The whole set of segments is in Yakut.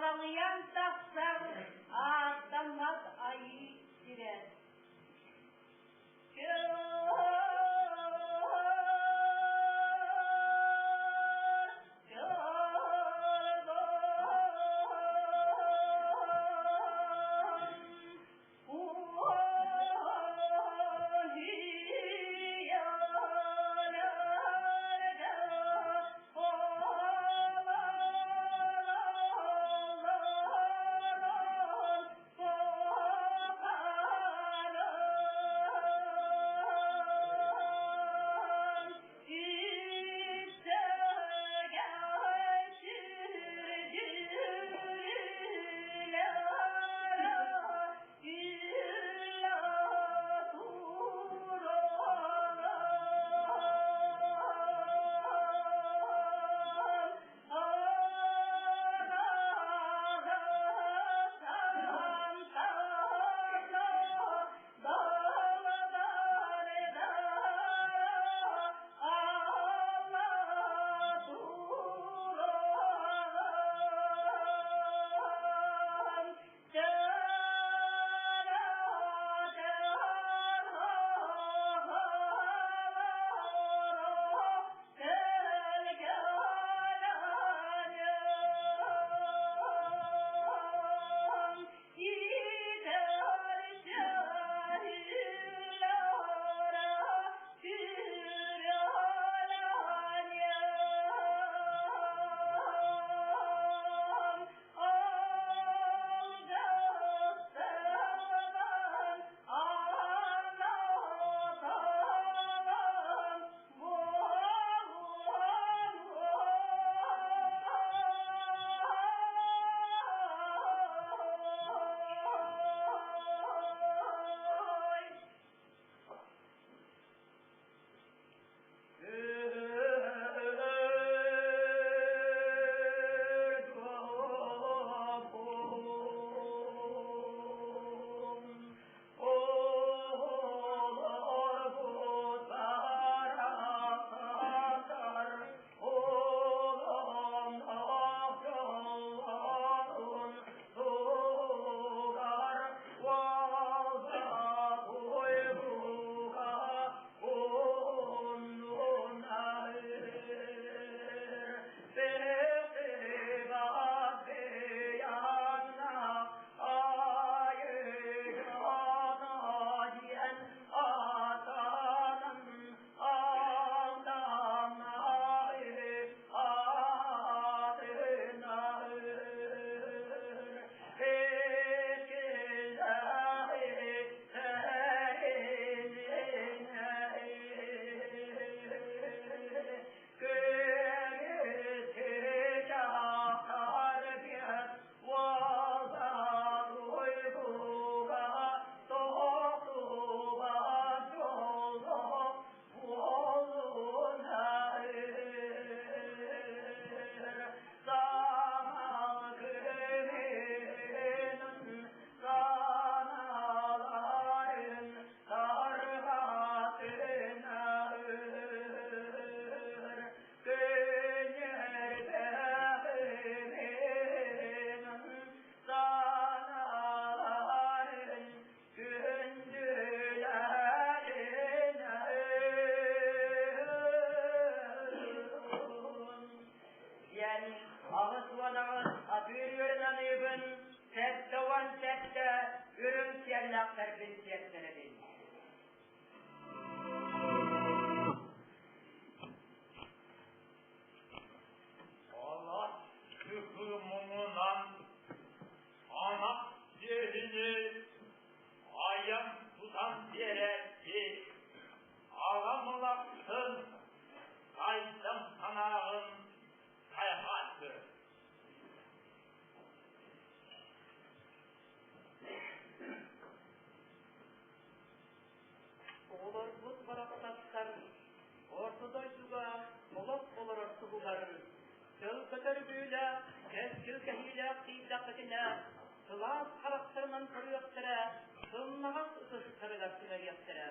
Халаҥыйан тахсар ааттаммат айыы сирэ. Диэн 88 атыыр үөрэн аныыбын, 77 үрүҥ сиэллээхтэрбин сиэттэрэбин. Алас кыһы муҥунан анах сүөһүнү айан тутан биэрээччи аҕам ылахсын хайдам санааҕын хайҕааччы. Оҕолорбут барахсаттар орто дойдуга олох олорор туһугар тыл көтөргүүлээх, кэскил кэһиилээх тиийдэххитинэ, сылаас харахтарынан көрүөхтэрэ, сымнаҕас ытыстарыгар түһэриэхтэрэ.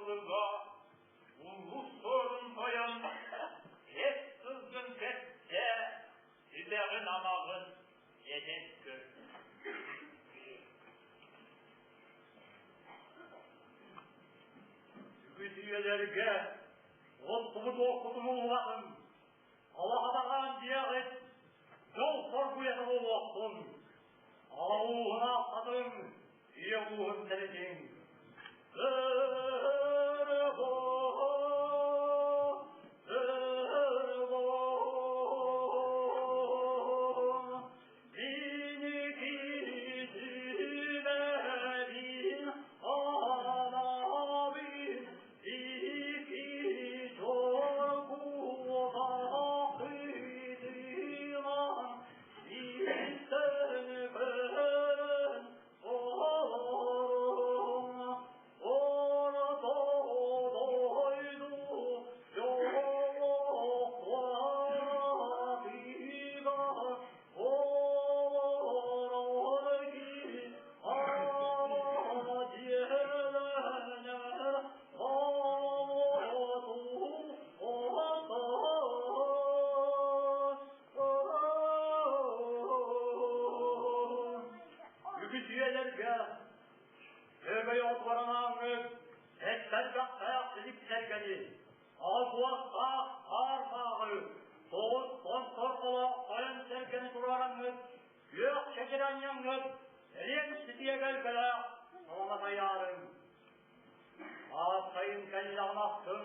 баһылыга Улуу Суорун Тойон кэс тылгын кэттэ, сүбэҕин-амаҕын этэн көр. Үгүс үйэлэргэ оттубут уоппутун ууллаҕын, Алаһадаҕаан диэҕит, дьол соргуйата буолуохтун, аҕа ууһун ааххатыҥ, ийэ ууһун тэнитиҥ. Үгүс үйэлэргэ Өрөгөй отваранааммыт эттэрбэхтээх силик сэргэни, аҕыс хаар-хааҕы, тоҕус томтор олох тойон сэргэни туруораҥҥыт, күөх чэчир анньаҥҥыт, эриэн ситиэгэ өлгөлөөх саламатайаарыҥ. Аас сайын кэллэҕин ахсын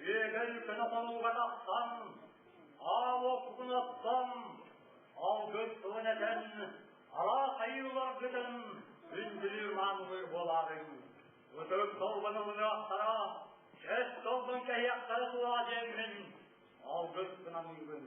үөгэл көнө хонууга тахсан, аал уоппутун оттон, алгыс тылын этэн, араас айыыларгытын күндүлүүр маанылыыр буолаарыҥ. Ытык толбон ылыныахтара, чэс толбон кэһиэхтэрэ суоҕа диэммин алгыс гынаныыбын.